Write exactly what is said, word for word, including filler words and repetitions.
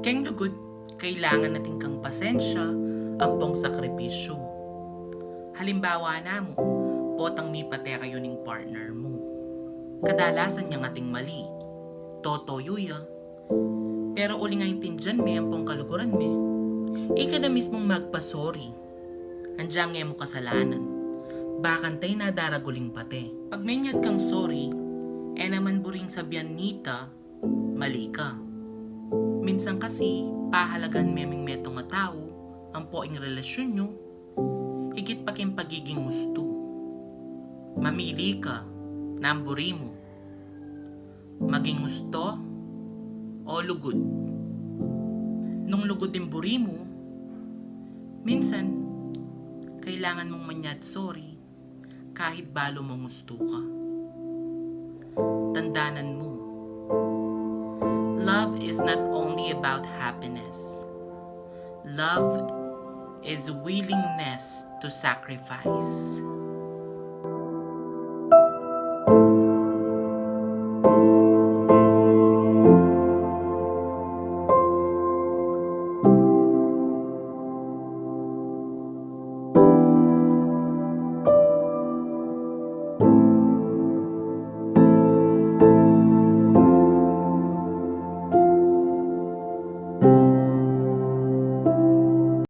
Keng lugud, kailangan na atin kang pasensya ampong sakripisyu. Halimbawa na mu, potang mipate kayu ning partner mu. Kadalasan yang ating mali. Totoyu ya. Pero uling aintindian me ampong kaluguran me, ika na mismung magpa-sorry. Andiang e mu kasalanan. Bakanta na daragul ing pate. Pag menyad kang sorry, e naman buring sabian nita, mali ka. Minsan kasi, pahalagan me ming metung a tau ampo ing relasyun yu, higit pa king pagiging ustu. Mamili ka, nanu ing buri mu, maging ustu o lugud. Nung lugud ing buri mu, minsan, kailangan mung manyad sorry kahit balu mung ustu ka. Tandanan mu, love is not only about happiness. Love is willingness to sacrifice.